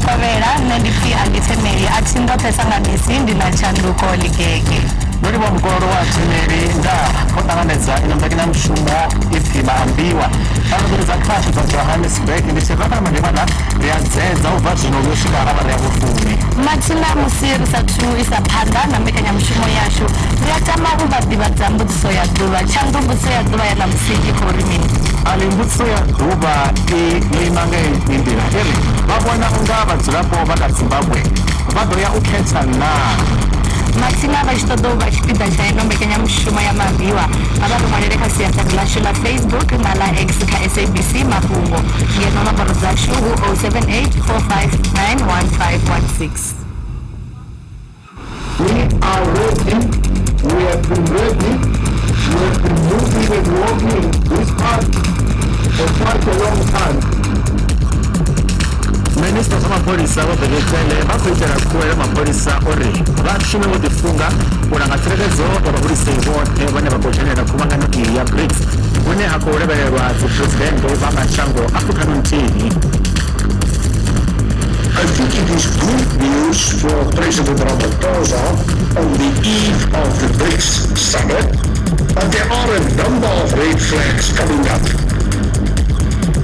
Vhukovhela, nṋe ndi pfi Andithemeli, a thi ndoṱhe sa nga misi ndi na tshanduko ḽigege. Ndo livhuwa mukololo wa Themeli nga o ṱanganedza ino mbekanyamushumo ipfi Maambiwa fhano ḓiri dza khasho dza Johannesburg. Ndi tshi rafha madekwana ri a dzedza u bva zwino u swika awara ya vhufumi. Mathina musi ri sa thu isa phanḓa na mbekanyamushumo yashu, ri a tama u vha ḓivhadza mbudziso ya ḓuvha. Tshanḓu mbudziso ya ḓuvha ya ṋamusi i khou ri mini? Ali mbudziso ya ḓuvha i ima nga heyi nḓila i ri, Vha vhona u nga vhadzulapo vha ḽa Zimbabwe vha ḓo ya u khetha naa? Mathina vha tshi ṱoḓa u vha tshipiḓa tsha ino mbekanyamushumo ya Maambiwa, nga vha ri ṅwalele kha siaṱari ḽashu ḽa Facebook na ḽa X kha SABC Mafhungo, ngeno nomboro dzashu hu 078 459 1516. We are ready, we have been ready, we have been moving and walking this path for quite a long time. Minisiṱa zwa mapholisa Vho Bheki Cele vha khou itela khuwelelo mapholisa uri vha shume vho ḓifunga u langa tsireledzo ya vhahulisei vhoṱhe vhane vha khou dzhenela khuvhangano iyi ya BRICS hune ha khou lavhelelwa dziphuresidennde vha mashango a fuṱhanu-nthihi. I think it is good news for President Ramaphosa on the eve of the BRICS summit, but there are a number of red flags coming up.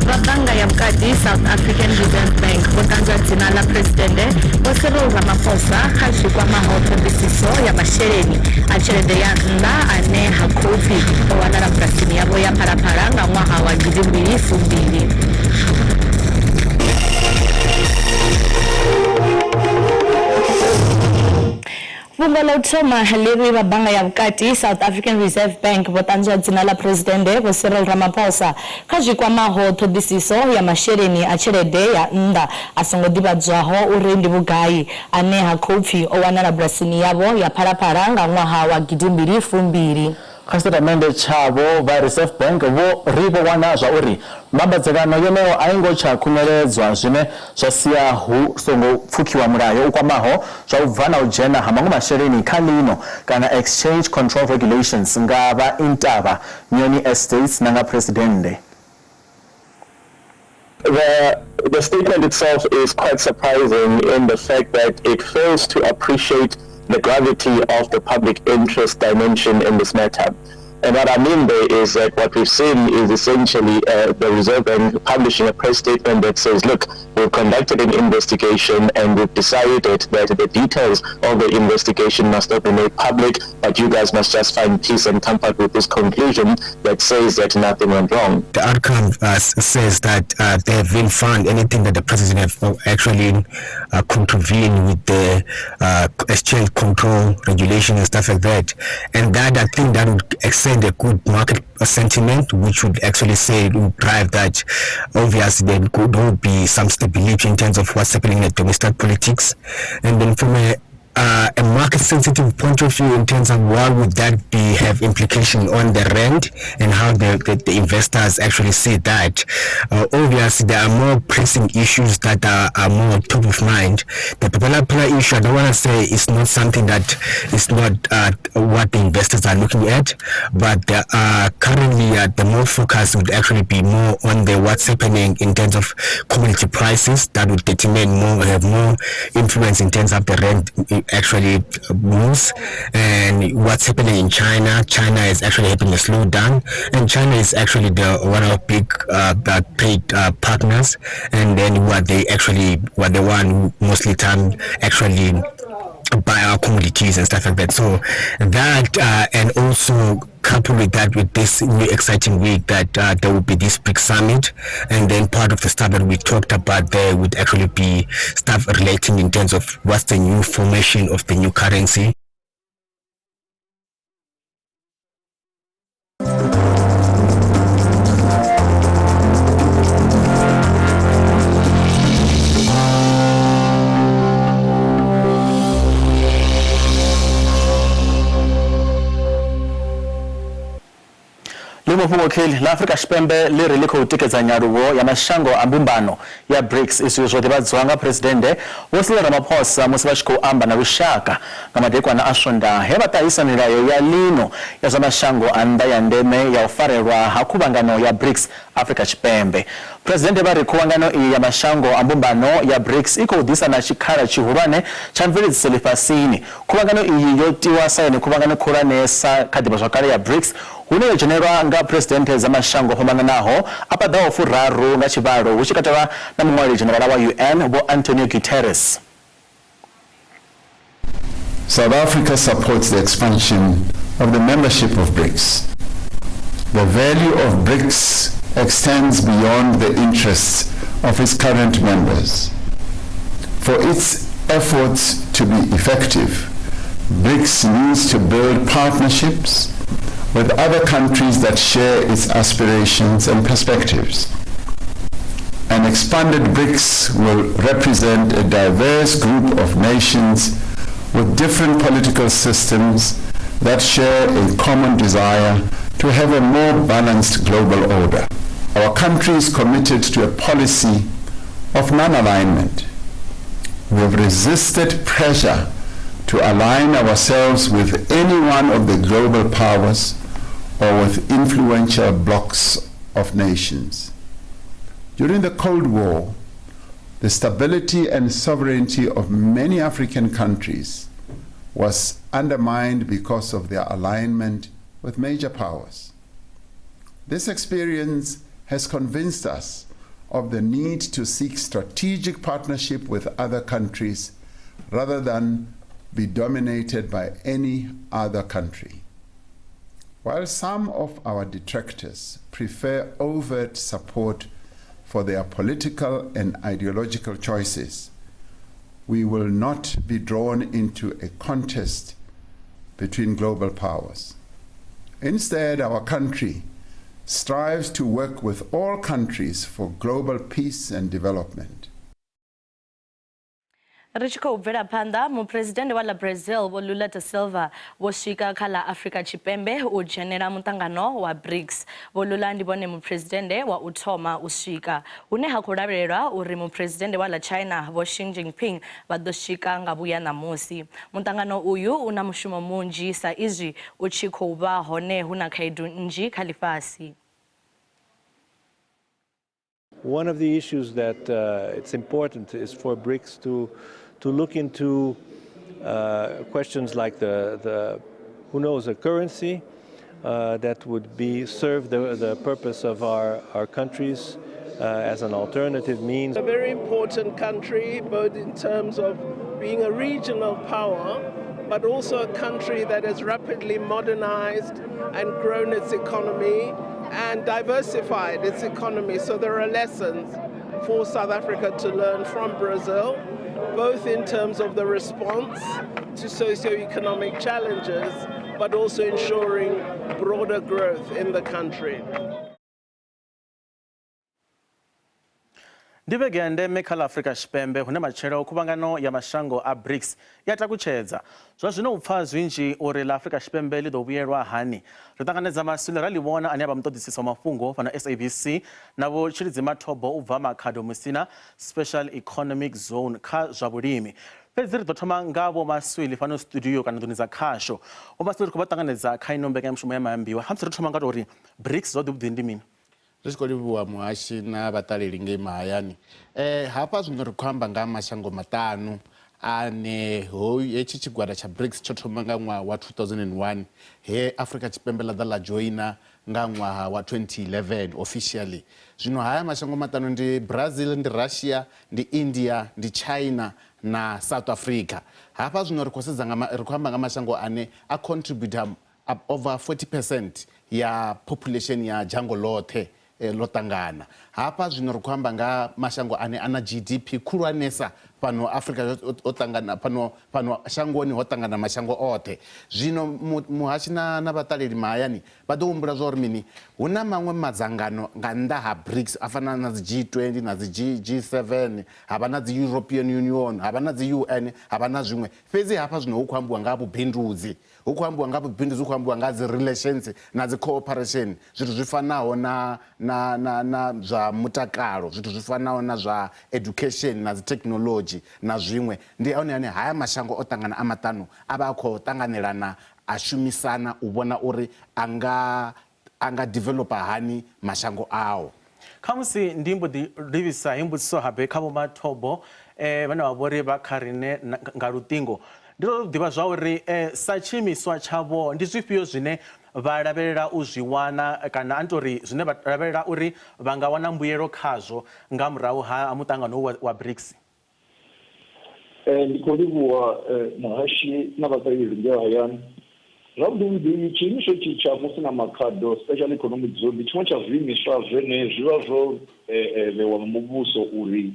Vha bannga ya vhukati South African Reserve Bank vho ṱanzwa dzina ḽa Phresidennde Vho Cyril Ramaphosa kha zwi kwamaho ṱhoḓisiso ya masheleni a tshelede ya nnḓa ane ha khou pfi o wanala bulasini yavho ya Phalaphala nga ṅwaha wa 2020. Fhungo ḽa u thoma ḽi ri vha bannga ya vhukati South African Reserve Bank vho ṱanzwa dzina ḽa Phresidennde Vho Cyril Ramaphosa kha zwi kwamaho ṱhoḓisiso ya masheleni a tshelede ya nnḓa a songo ḓivhadzwaho uri ndi vhugai ane ha khou pfi o wanala bulasini yavho ya Phalaphala nga ṅwaha wa 2020. Kha tshitatamennde tshavho, vha Reserve Bank vho ri vho wana zwauri mbambadzelano yeneyo a i ngo tsha khunyeledzwa zwine zwa sia hu songo pfukiwa mulayo u kwamaho zwa u bva na u dzhena ha maṅwe masheleni kha ḽino kana Exchange Control Regulations nga vha Intaba Nyoni Estates na nga Phresidennde. The statement itself is quite surprising in the fact that it fails to appreciate the gravity of the public interest dimension in this matter. And what I mean there is that what we've seen is essentially the Reserve Bank publishing a press statement that says, look, we've conducted an investigation and we've decided that the details of the investigation must not be made public, but you guys must just find peace and comfort with this conclusion that says that nothing went wrong. The outcome says that they haven't found anything that the president have actually contravened with the exchange control regulation and stuff like that. And that, I think that would extend a good market sentiment, which would actually say it would drive that obviously there could be some stability in terms of what's happening in the domestic politics. And then from a market sensitive point of view, in terms of what would that be have implication on the rand and how the investors actually see that. Obviously there are more pressing issues that are more top of mind. The Phala Phala issue, I don't want to say it's not something that is not what the investors are looking at, but currently the more focus would actually be more on the what's happening in terms of commodity prices that would determine more, have more influence in terms of the rand actually moves, and what's happening in China. China is actually having a slowdown, and China is actually the one of big trade partners, and then what they actually what the one who mostly time actually buy our commodities and stuff like that. So that and also coupled with that, with this new exciting week that there will be this big summit, and then part of the stuff that we talked about there would actually be stuff relating in terms of what's the new formation of the new currency. Ḽiṅwe fhungo kheḽi ḽa Afrika Tshipembe ḽi ri ḽi khou tikedza nyaluwo ya mashango a mbumbano ya BRICS. Izwi zwo ḓivhadzwa nga Phresidennde Vho Cyril Ramaphosa musi vha tshi khou amba na lushaka nga madekwana a Swondaha he vha ṱahisa milayo ya ḽino ya zwa mashango a nnḓa ya ndeme ya u farelwa ha khuvhangano ya BRICS Afrika Tshipembe. Phresidennde vha ri khuvhangano iyi ya mashango a mbumbano ya BRICS i khou ḓisa na tshikhala tshihulwane tsha mveledziso ḽifhasini. Khuvhangano iyi yo tiwa sa yone khuvhangano khulwanesa kha ḓivhazwakale ya BRICS hune yo dzhenelwa nga phresidennde dza mashango o fhambananaho a paḓaho furaru nga tshivhalo hu tshi katelwa na muṅwaleli dzhenerala wa UN Vho Antonio Guterres. South Africa supports the expansion of the membership of BRICS. The value of BRICS extends beyond the interests of its current members. For its efforts to be effective, BRICS needs to build partnerships with other countries that share its aspirations and perspectives. An expanded BRICS will represent a diverse group of nations with different political systems that share a common desire to have a more balanced global order. Our country is committed to a policy of non-alignment. We have resisted pressure to align ourselves with any one of the global powers or with influential blocs of nations. During the Cold War, the stability and sovereignty of many African countries was undermined because of their alignment with major powers. This experience has convinced us of the need to seek strategic partnership with other countries rather than be dominated by any other country. While some of our detractors prefer overt support for their political and ideological choices, we will not be drawn into a contest between global powers. Instead, our country strives to work with all countries for global peace and development. Ri tshi khou bvela phanḓa, muphuresidennde wa ḽa Brazil Vho Lula da Silva vho swika kha ḽa Afrika Tshipembe u dzhenela muṱangano wa BRICS. Vho Lula ndi vhone muphuresidennde wa u thoma u swika, hune ha khou lavhelelwa uri muphuresidennde wa ḽa China Vho Xi Jinping vha ḓo swika nga vhuya ṋamusi. Muṱangano uyu u na mushumo munzhi sa izwi u tshi khou vha hone hu na khaedu nnzhi kha ḽifhasi. One of the issues that it's important is for BRICS to look into questions like the who knows, a currency that would serve the purpose of our countries as an alternative means. A very important country, both in terms of being a regional power, but also a country that has rapidly modernized and grown its economy and diversified its economy. So there are lessons for South Africa to learn from Brazil, both in terms of the response to socioeconomic challenges, but also ensuring broader growth in the country. Ndi vhege ya ndeme kha ḽa Afrika Tshipembe hune matshelo khuvhangano ya mashango a BRICS ya takutshedza. Zwa zwino u pfa zwinzhi uri ḽa Afrika Tshipembe ḽi ḓo vhuyelwa hani. Ri ṱanganedza Maswile Ralivhona ane a vha muṱoḓisisi wa mafhungo fhano SABC na Vho Tshilidzi Mathobo u bva Makhado Musina Special Economic Zone kha zwa vhulimi. Fhedzi ri ḓo thoma nga Vho Maswili fhano studio kana nḓuni dza khasho. Vho Maswili ri khou vha ṱanganedza kha ino mbekanyamushumo ya Maambiwa. Khamusi ri thoma nga tou uri BRICS zwavhuḓi vhuḓi ndi mini? Ri tshi khou livhuwa muhashi na vhaṱaleli ngei mahayani. Hafha zwino ri khou amba nga ha mashango maṱanu ane hetshi tshigwada tsha BRICS tsho thoma nga ṅwaha wa 2001 he Afrika Tshipembe ḽa ḓa ḽa dzhoina nga ṅwaha wa 2011 officially. Zwino haya mashango maṱanu ndi Brazil, ndi Russia, ndi India, ndi China na South Africa. Hafha zwino ri khou sedza nga ri khou amba nga mashango ane a contributor over 40% ya population ya dzhango ḽoṱhe ḽo ṱangana. Hafha zwino ri khou amba nga mashango ane a na GDP khulwanesa fhano Afrika ho ṱangana fhano fhano shangoni ho ṱangana mashango oṱhe. Zwino muhashi na na vhaṱaleli mahayani vha ḓo humbula zwa uri mini hu na maṅwe madzangano nga nnḓa ha BRICS a fana na dzi G20 na dzi G7 ha vha na dzi European Union ha vha na dzi UN ha vha na zwiṅwe fhedzi hafha zwino hu khou ambiwa nga ha vhubindudzi. Hu khou ambiwa nga vhubindudzi, hu khou ambiwa nga dzi relations na dzi cooperation, zwithu zwi fanaho na, na, na, na zwa mutakalo, zwithu zwi fanaho na zwa education na dzi technology na zwiṅwe. Ndi hone hane haya mashango o ṱangana a maṱanu a vha a khou ṱanganelana a shumisana u vhona uri a nga, a nga developer hani mashango ao. Khamusi ndi mbo ḓi livhisa heyi mbudziso habe kha Vho Mathobo vhane vha vhori vha kha riṋe nga luṱingo. Ndi ṱoḓa u ḓivha zwa uri sa tshiimiswa tshavho ndi zwifhio zwine vha lavhelela u zwi wana kana a ni tori zwine vha lavhelela uri vha nga wana mbuyelo khazwo nga murahu ha muṱangano hoyu wa BRICS. Ndi khou livhuwa muhashi na vhaṱaleli ngei hayani. Zwavhuḓi vhuḓi tshiimiswa itshi tsha Musina Makhado Special Economic Zone ndi tshiṅwe tsha zwiimiswa zwine zwi vha zwo vhewa nga muvhuso uri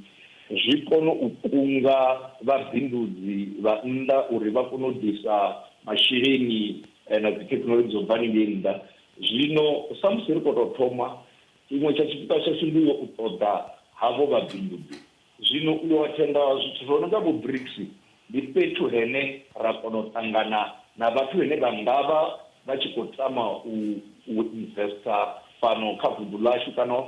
zwi kone u kunga vhabindudzi vha nnḓa uri vha kone u ḓisa masheleni na dzi thekhinoḽodzhi dzo bva haningei nnḓa. Zwino sa musi ri khou tou thoma, tshiṅwe tsha tshipikwa tshashu ndi u ṱoḓa havho vhabindudzi. Zwino u yo athenda zwithu zwo no nga vho BRICS ndi fhethu hene ra kona u ṱangana na vhathu vhane vha nga vha vha tshi khou tama u u investor fhano kha vunḓu ḽashu kana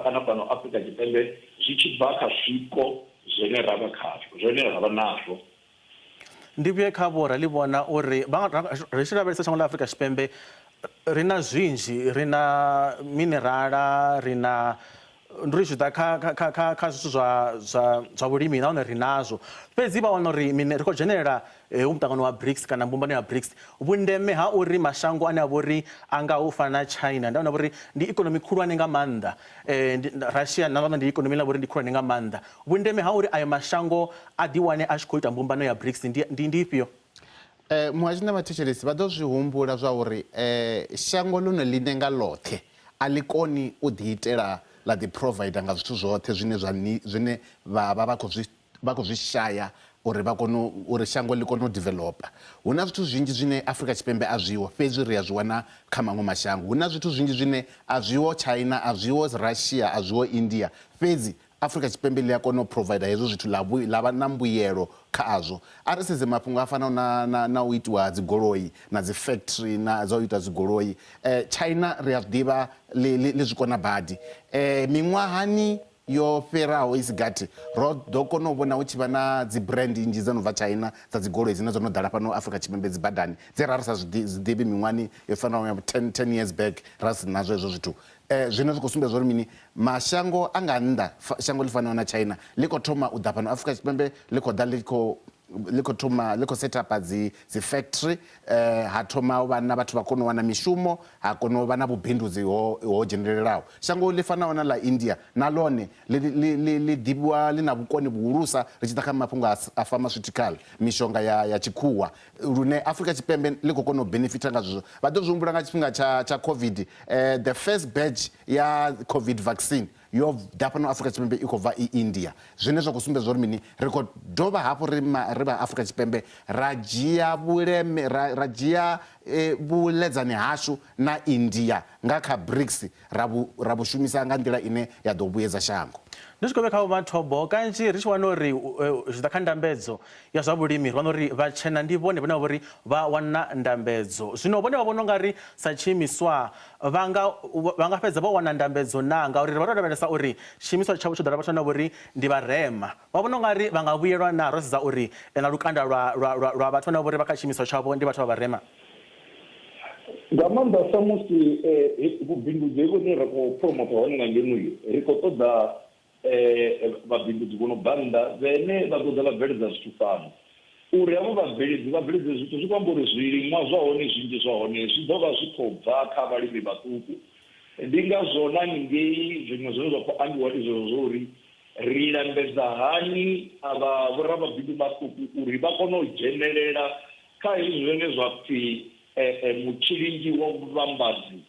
kana fhano Afrika Tshipembe zwi tshi bva kha zwiko zwine ra vha khazwo zwine ra vha nazwo. Ndi vhuye kha Vho Ralivhona uri vha ri tshi lavhelesa shango ḽa Afrika Tshipembe ri na zwinzhi, ri na minerala, ri na ndi uri zwi ḓa kha kha kha kha zwithu zwa zwa zwa vhulimi nahone ri nazwo. Fhedzi vha wana uri mine ri khou dzhenelela hoyu muṱangano wa BRICS kana mbumbano ya BRICS vhundeme ha uri mashango ane a vha uri a ngaho u fana na China ndi ane a vha uri ndi ikonomi khulwane nga maanḓa Russia na ḽone ndi ikonomi ine ya vha uri ndi khulwane nga maanḓa. Vhundeme ha uri ayo mashango a ḓiwane a tshi khou ita mbumbano ya BRICS ndi, ndi, ndi ifhio? Muhasho na vhathetshelesi vha ḓo zwi humbula zwa uri shango ḽone ḽiṋe nga ḽoṱhe a ḽi koni u ḓiitela ḽa ḓi-provider nga zwithu zwoṱhe zwine zwa zwine vha vha vha khou zwi vha khou zwi shaya uri vha kone uri shango ḽi kone u developer. Hu na zwithu zwinzhi zwine Afrika Tshipembe a zwiho fhedzi ri a zwi wana kha maṅwe mashango. Hu na zwithu zwinzhi zwine a zwiho China, a zwiho Russia, a zwiho India fhedzi Afrika Tshipembe ḽi a kona u provider hezwo zwithu ḽa vhu, ḽa vha na mbuyelo khazwo. A ri sedze mafhungo a fanaho na, na, na u itiwa ha dzigoloi na dzi factory na dza u ita dzigoloi. China ri a zwi ḓivha ḽi, ḽi, ḽi zwi kona badi. Miṅwahani yo fhiraho i si gathi ro ḓo kona u vhona hu tshi vha na dzi brand nnzhi dzo no bva China dza dzigoloi dzine dzo no ḓala fhano Afrika Tshipembe dzi badani dze ra ri sa zwi ḓivhi miṅwahani yo fanaho ya 10, 10 years back ra si nazwo hezwo zwithu. Zwine zwi khou sumbedza uri mini mashango a nga nnḓa shango ḽi fanaho na China ḽi khou thoma u ḓa fhano Afrika Tshipembe ḽi khou ḓa ḽi khou ḽi khou thoma ḽi khou set up dzi dzi factory ha thoma u vha na vhathu vha kona u wana mishumo ha kona u vha na vhubindudzi ho ho dzhenelelaho. Shango ḽi fanaho na ḽa India na ḽone ḽi ḽi ḽi ḽi ḓivhiwa ḽi na vhukoni vhuhulusa ri tshi ḓa kha mafhungo a pharmaceutical mishonga ya ya tshikhuwa lune Afrika Tshipembe ḽi khou kona u benefitha nga zwezwo. Vha ḓo zwi humbula nga tshifhinga tsha tsha Covid the first batch ya Covid vaccine yo ḓa fhano Afrika Tshipembe i khou bva i India zwine zwa khou sumbedza uri mini ri khou dovha hafhu ri ri vha Afrika Tshipembe ra dzhia vhuleme ra, ra dzhia e, vhuledzani hashu na India nga kha BRICS ra vhu, ra vhu shumisa nga nḓila ine ya ḓo vhuyedza shango. Ndi tshi khou vhe kha Vho Mathobo, kanzhi ri tshi wana uri zwi ḓa kha ndambedzo ya zwa vhulimi ri wana uri vhatshena ndi vhone vhane vha vhori vha wana ndambedzo. Zwino vhone vha vhona ungari sa tshiimiswa vha nga vha nga fhedza vho wana ndambedzo naa ngauri ri vha ro lavhelesa uri tshiimiswa tshavho tsho ḓala vhathu vhane vha vhori ndi vharema. Vha vhona ungari vha nga vhuyelwa naa ro sedza uri na lukanda lwa lwa lwa lwa vhathu vhane vha vhori vha kha tshiimiswa tshavho ndi vhathu vha vharema? Nga maanḓa sa musi vhubindudzi vhune ra khou phuromotha hone nga ngeno ri khou ṱoḓa vhabindudzi vho no bva nnḓa vhene vha ḓo ḓa vha bveledza zwithu fhano. Uri havho vhabveledzi vha bveledze zwithu zwi khou amba uri zwiliṅwa zwa hone zwinzhi zwa hone zwi ḓo vha zwi khou bva kha vhalimi vhaṱuku. Ndi ngazwo na haningei zwiṅwe zwine zwa khou ambiwa ndi zwezwo zwa uri ri lambedza hani avha vhoramabindu vhaṱuku uri vha kone u dzhenelela kha hezwi zwine zwa pfhi mutshilinzhi wa vhuvhambadzi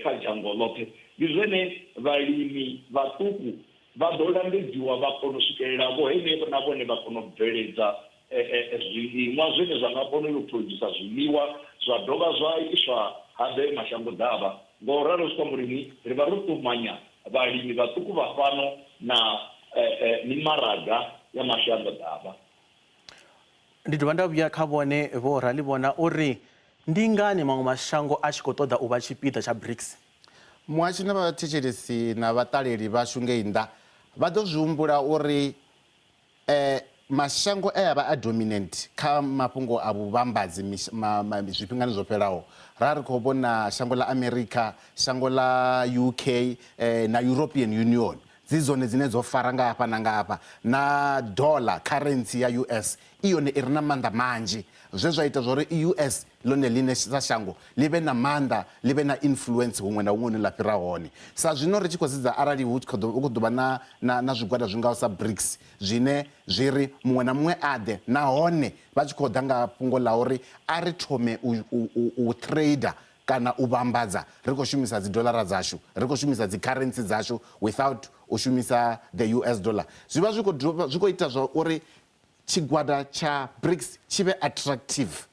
kha dzhango ḽoṱhe. Ndi zwine vhalimi vhaṱuku vha ḓo lambedziwa vha kona u swikelela vho henevho na vhone vha kona u bveledza zwiliṅwa zwine zwa nga kona u yo phurodzhusa zwiḽiwa zwa dovha zwa iswa habe mashango ḓavha. Nga u ralo zwi khou amba uri ri vha ro ṱumanya vhalimi vhaṱuku vha fhano na mimaraga ya mashango ḓavha. Ndi dovha nda vhuya kha vhone Vho Ralivhona uri ndi ngani maṅwe mashango a tshi khou ṱoḓa u vha tshipiḓa tsha BRICS. Muhashi na vhathetshelesi na vhaṱaleli vhashu ngei nnḓa vha ḓo zwi humbula uri Mashango e a vha a dominant kha mafhungo a vhuvhambadzi zwifhingani zwo fhelaho, ra ri khou vhona shango ḽa America, shango ḽa UK na European Union dzi dzone dzine dzo fara nga hafha na nga hafha, na dollar currency ya US i yone i re na maanḓa manzhi, zwe zwa ita zwori US ḽone ḽine sa shango ḽi vhe na maanḓa, ḽi vhe na influence huṅwe na huṅwe hune ḽa fhira hone. Sa zwino ri tshi khou sedza arali hu khou ḓo vha na na na zwigwada zwi ngaho sa BRICS zwine zwi ri muṅwe na muṅwe a ḓe nahone vha tshi khou ḓa nga fhungo ḽa uri a ri thome u, u, u, u trader kana u vhambadza ri khou shumisa dzi dolara dzashu, ri khou shumisa dzi currency dzashu without u shumisa the US dollar. Zwi vha zwi khou zwi khou ita zwa uri tshigwada tsha BRICS tshi vhe attractive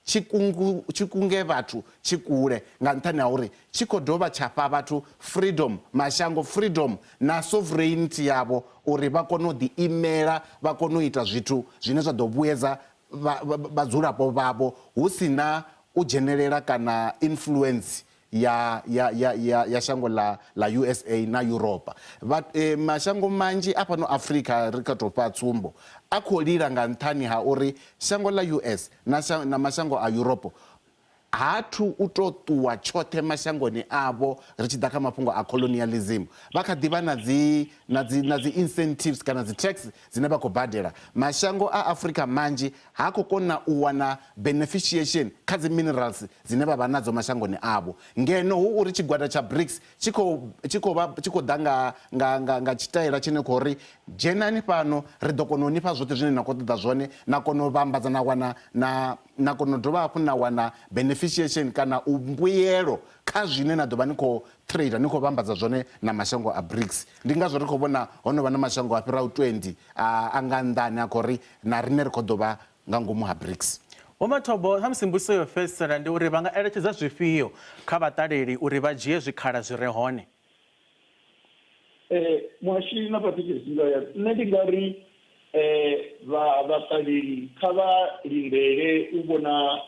tshi kungu, tshi kunge vhathu tshi kule nga nṱhani ha uri tshi khou dovha tsha fha vhathu freedom, mashango freedom na sovereignty yavho uri vha kone u ḓiimela, vha kone u ita zwithu zwine zwa ḓo vhuedza vhadzulapo vhavho hu si na u dzhenelela kana influence ya, ya, ya, ya, ya shango ḽa, ḽa USA na Yuropa. Vha, e, mashango manzhi a fhano Afrika ri kha tou fha tsumbo a khou lila nga nṱhani ha uri shango ḽa US na, na mashango a Yuropa ha thu u tou ṱuwa tshoṱhe mashangoni avho ri tshi ḓa kha mafhungo a colonialism. Vha kha ḓi vha na dzi, na dzi, na dzi incentives kana dzi tax dzine vha khou badela. Mashango a Afrika manzhi ha khou kona u wana beneficiation kha dzi minerals dzine vha vha nadzo mashangoni avho, ngeno hu uri tshigwada tsha BRICS tshi khou tshi khou vha tshi khou ḓa nga nga nga nga tshitaela tshine khou ri dzhenani fhano ri ḓo kona u ni fha zwoṱhe zwine na khou ṱoḓa zwone, na kona u vhambadza na wana na na kona u dovha hafhu na wana beneficiation kana u mbuyelo kha zwine na ḓo vha ni khou trader ni khou vhambadza zwone na mashango a BRICS. Ndi ngazwo ri khou vhona ho no vha na mashango a fhiraho 20 a a nga nnḓa ane a khou ri na riṋe ri khou ḓo vha nga ngomu ha BRICS. Vho Mathobo, khamusi mbudziso yo fhedzisela ndi uri vha nga eletshedza zwifhio kha vhaṱaleli uri vha dzhie zwikhala zwi re hone? Muhashi na Patrick Singaya, nṋe ndi nga ri vha vhaṱaleli kha vha lindele u vhona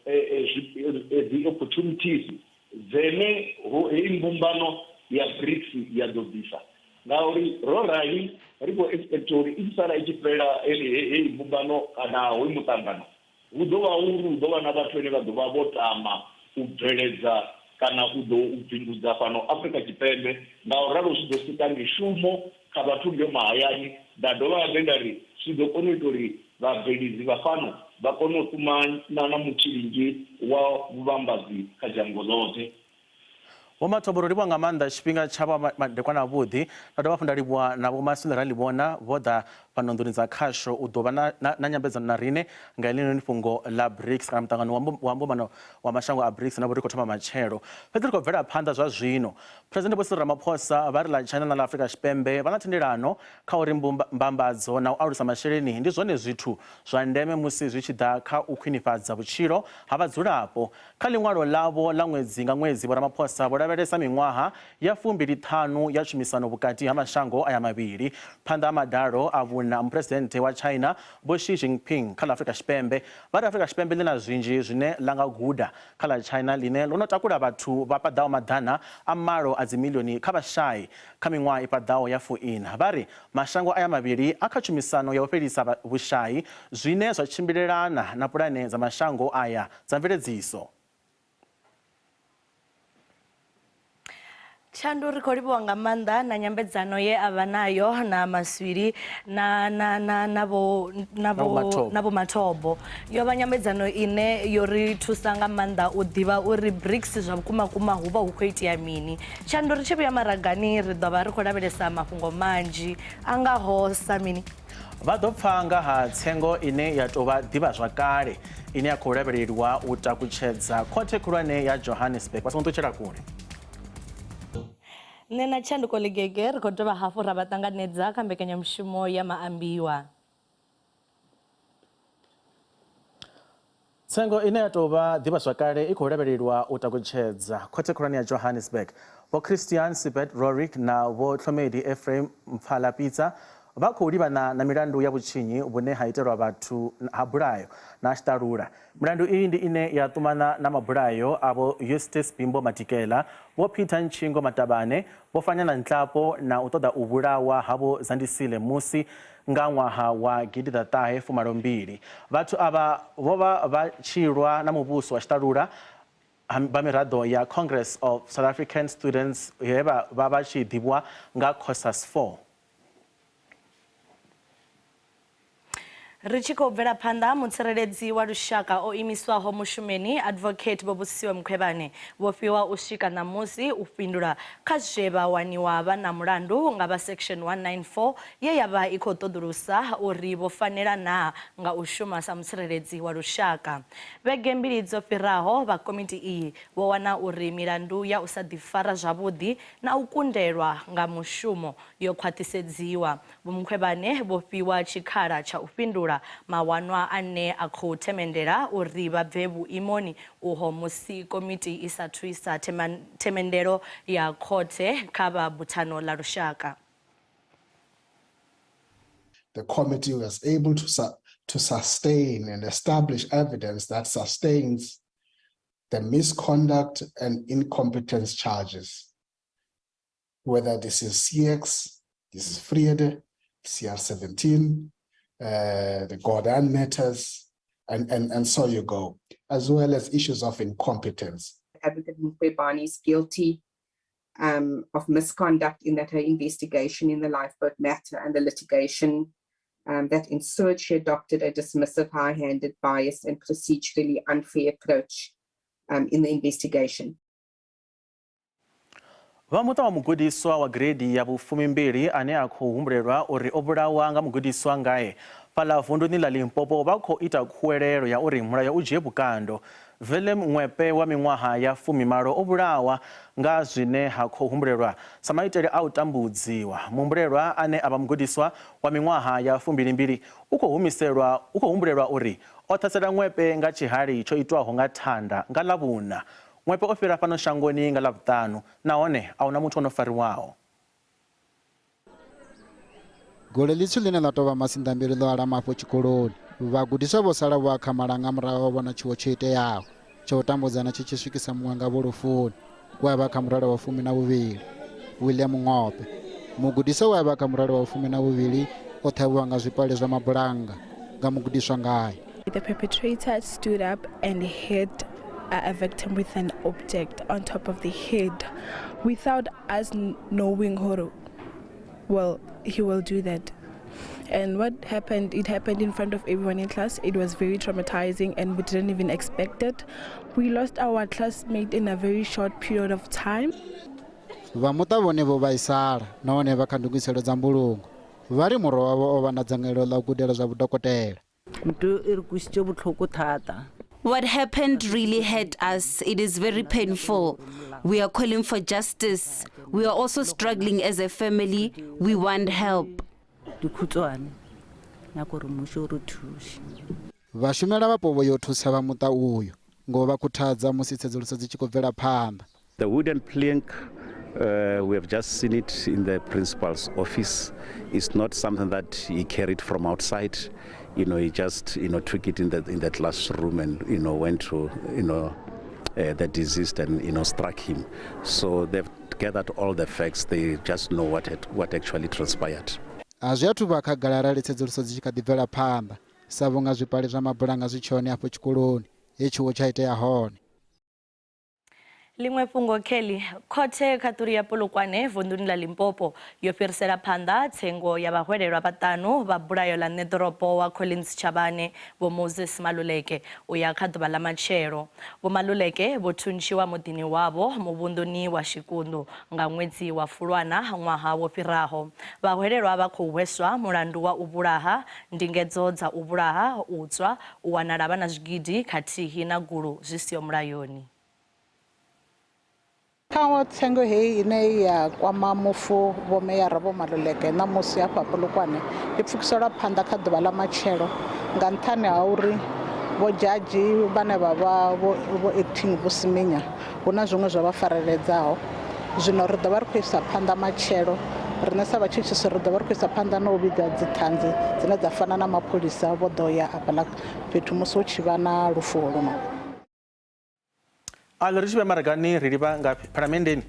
dzi opportunities dzene heyi mbumbano ya BRICS ya ḓo ḓisa. Ngauri ro rali ri khou expect uri i tshi sala i tshi fhela heyi mbumbano kana hoyu muṱangano, hu ḓo vha hu uri hu ḓo vha na vhathu vhane vha ḓo vha vho tama u bveledza kana u ḓo u bindudza fhano Afrika Tshipembe. Ngauralo zwi ḓo sika mishumo kha vhathu ngeo mahayani, nda dovha habe nda ri zwi ḓo kona u ita uri vhabveledzi vha fhano vha kone u ṱumana na mutshilinzhi wa vhuvhambadzi kha dzhango ḽoṱhe. Vho Mathobo, ro livhuwa nga maanḓa tshifhinga tshavho madekwana avhuḓi. Nda dovha hafhu nda livhuwa na Vho Maswili Ralivhona vho ḓa fhano nḓuni dza khasho u ḓo vha na, na, na nyambedzano na riṋe nga heḽinoni fhungo ḽa BRICS kana muṱangano wa, wa mbumbano wa mashango a BRICS na vho ri khou thoma matshelo. Fhedzi ri khou bvela phanḓa zwa zwino. Phresidennde Vho Cyril Ramaphosa vha ri ḽa China na ḽa Afrika Tshipembe vha na thendelano kha uri mbambadzo na u alusa masheleni ndi zwone zwithu zwa ndeme musi zwi tshi ḓa kha u khwinifhadza vhutshilo ha vhadzulapo. Kha ḽiṅwalo ḽavho ḽa ṅwedzi nga ṅwedzi, Vho Ramaphosa vho lavhelesa miṅwaha ya fumbili-ṱhanu ya tshumisano vhukati ha mashango aya mavhili. Phanḓa ha madalo a vhuṋa a Muphuresidennde wa China Vho Xi Jinping kha ḽa Afrika Tshipembe, vha ri Afrika Tshipembe ḽi na zwinzhi zwine ḽa nga guda kha ḽa China ḽine ḽo no takula vhathu vha paḓaho maḓana a malo a dzimiḽioni kha vhashai kha miṅwaha i paḓaho ya fuiṋa. Vha ri mashango aya mavhili a kha tshumisano ya u fhelisa vhushai zwine zwa tshimbilelana na pulane dza mashango aya dza mveledziso. Tshandu ri khou livhuwa nga maanḓa na nyambedzano ye a vha nayo na Maswili na na na na vho na vho na vho Mathobo. Yo vha nyambedzano ine yo ri thusa nga maanḓa u ḓivha uri BRICS zwa vhukuma kuma hu vha hu khou itea mini. Tshandu ri tshi vhuya maragani ri ḓo vha ri khou lavhelesa mafhungo manzhi a ngaho sa mini? Vha ḓo pfa nga ha tsengo ine ya tou vha ḓivhazwakale ine ya khou lavheleliwa u takutshedza khothe khulwane ya Johannesburg. Vha songo ṱutshela kule. Nṋe na Tshanduko Ligege ri khou dovha hafhu ra vha ṱanganedza kha mbekanyamushumo ya Maambiwa. Tsengo ine ya tou vha ḓivhazwakale i khou lavhelelwa u takutshedza khothe khulwane ya Johannesburg. Vho Christiaan Sibert Rorich na Vho Tlhomedi Ephraim Mpfalapitsa vha khou livhana na milandu ya vhutshinyi vhune ha itelwa vhathu ha bulayo na tshiṱalula. Milandu iyi ndi ine ya ṱumana na mabulayo a Vho Eustace Bimbo Madikela, Vho Peter Ntshingo Matabane, Vho Fanyana Nhlapo na u ṱoḓa u vhulawa ha Vho Zandisile Musi nga ṅwaha wa gidiḓaṱahe fumalo mbili. Vhathu avha vho vha vha tshi lwa na muvhuso wa tshiṱalula vha miraḓo ya Congress of South African Students he vha vha vha tshi ḓivhiwa nga COSAS 4. Ri tshi khou bvela phanḓa, mutsireledzi wa lushaka o imiswaho mushumeni Advocate Vho Busisiwe Mkhwebane vho fhiwa u swika ṋamusi u fhindula kha zwe vha waniwa vha na mulandu nga vha Section 194 ye ya vha i khou ṱoḓulusa uri vho fanela naa nga u shuma sa mutsireledzi wa lushaka. Vhege mbili dzo fhiraho, vha komiti iyi vho wana uri milandu ya u sa ḓifara zwavhuḓi na u kundelwa nga mushumo yo khwaṱhisedziwa. Vho Mkhwebane vho fhiwa tshikhala tsha u fhindula mawanwa ane a khou themendela uri vha bve vhuimoni uho musi komiti i sathu isa themendelo ya khothe kha vha Buthano ḽa Lushaka. The committee was able to, su to sustain and establish evidence that sustains the misconduct and incompetence charges. Whether this is CX, this is Vrede, CR17, the Gordhan matters, and, and, and so you go, as well as issues of incompetence. Advocate Mkhwebane is guilty of misconduct in that her investigation in the lifeboat matter and the litigation that ensued, she adopted a dismissive, high-handed, biased and procedurally unfair approach in the investigation. Vha muṱa wa mugudiswa wa gireidi ya vhufumimbili ane a khou humbulelwa uri o vhulawa nga mugudiswa ngae fhaḽa vunduni ḽa Limpopo vha khou ita khuwelelo ya uri mulayo u dzhie vhukando. Willem Ngwepe wa miṅwaha ya fumimalo o vhulawa nga zwine ha khou humbulelwa sa maitele a u tambudziwa. Muhumbulelwa ane a vha mugudiswa wa miṅwaha ya fumbilimbili u khou humiselwa u khou humbulelwa uri o ṱhasela Ngwepe nga tshihali tsho itwaho nga thanda nga Ḽavhuṋa. Ngwepe o fhira fhano shangoni nga Ḽavhuṱanu nahone a huna muthu o no fariwaho. Gole ḽitswu ḽine ḽa tou vha masinḓambilu ḽo alama afho tshikoloni. Vhagudiswa vho sala vho akhamala nga murahu ha u vhona tshiwo tsho iteaho tsha u tambudzana tshi tshi swikisa muṅwe ngavho lufuni we a vha kha murole wa fumi na vhuvhili, William Ngope. Mugudiswa we a vha kha murole wa fumi na vhuvhili o ṱhavhiwa nga zwipale zwa mabulannga nga mugudiswa ngae. The perpetrator stood up and hit a victim with an object on top of the head without us knowing who, well, he will do that. And what happened, it happened in front of everyone in class. It was very traumatizing and we didn't even expect it. We lost our classmate in a very short period of time. Vha muṱa vhone vho vhaisala nahone vha kha ndugiselo dza mbulungo. Vha ri murwa wavho o vha na dzangalelo ḽa u gudela zwa vhudokotela. Ntho e re kwešitše bohloko thata. What happened really hurt us. It is very painful. We are calling for justice. We are also struggling as a family. We want help. Dikhutswane nyaka gore mmušo o re thuše. Vhashumela vhapo vho yo thusa vha muṱa uyo ngo vha khuthadza musi tsedzuluso dzi tshi khou bvela phanḓa. The wooden plank, we have just seen it in the principal's office. It's not something that he carried from outside. He just, took it in the classroom and, went to, the deceased and, struck him. So they've gathered all the facts. They just know what actually transpired. A zwi athu vha khagala arali tsedzuluso dzi tshi kha ḓi bvela phanḓa sa vhunga zwipali zwa mabulannga zwi tshi hone afho tshikoloni he tshiwo tsha itea hone. Ḽiṅwe fhungo Kelly, khothe khaṱuli ya Polokwane vunḓuni ḽa Limpopo yo fhirisela phanḓa tsengo ya vhahwelelwa vhaṱanu vha bulayo ḽa ṋeḓorobo wa Collins Chabane Vho Moses Maluleke u ya kha ḓuvha ḽa matshelo. Vho Maluleke vho thuntshiwa muḓini wavho muvhunḓuni wa Xikundu nga ṅwedzi wa Fulwana ṅwaha wo fhiraho. Vhahwelelwa vha khou hweswa mulandu wa u vhulaha, ndingedzo dza u vhulaha, u tswa, u wanala vha na zwigidi khathihi na gulu zwi siho mulayoni. Kha tsengo heyi ine ya kwama mufu Vho Meyara Vho Maluleke ṋamusi hafha Polokwane i pfukiselwa phanḓa kha ḓuvha ḽa matshelo nga nṱhani ha uri vho dzhadzhi vhane vha vha vho acting Vho Siminya hu na zwiṅwe zwa vha fareledzaho. Zwino ri ḓo vha ri khou isa phanḓa matshelo Riṋe sa vhatshutshisi ri ḓo vha ri khou isa phanḓa na u vhiga dziṱhanzi dzine dza fana na mapholisa vho ḓo ya hafhaḽa fhethu musi hu tshi vha na lufu holuno. Aḽo ri tshi vhuya maragani ri livha ngafhi? Phalamenndeni.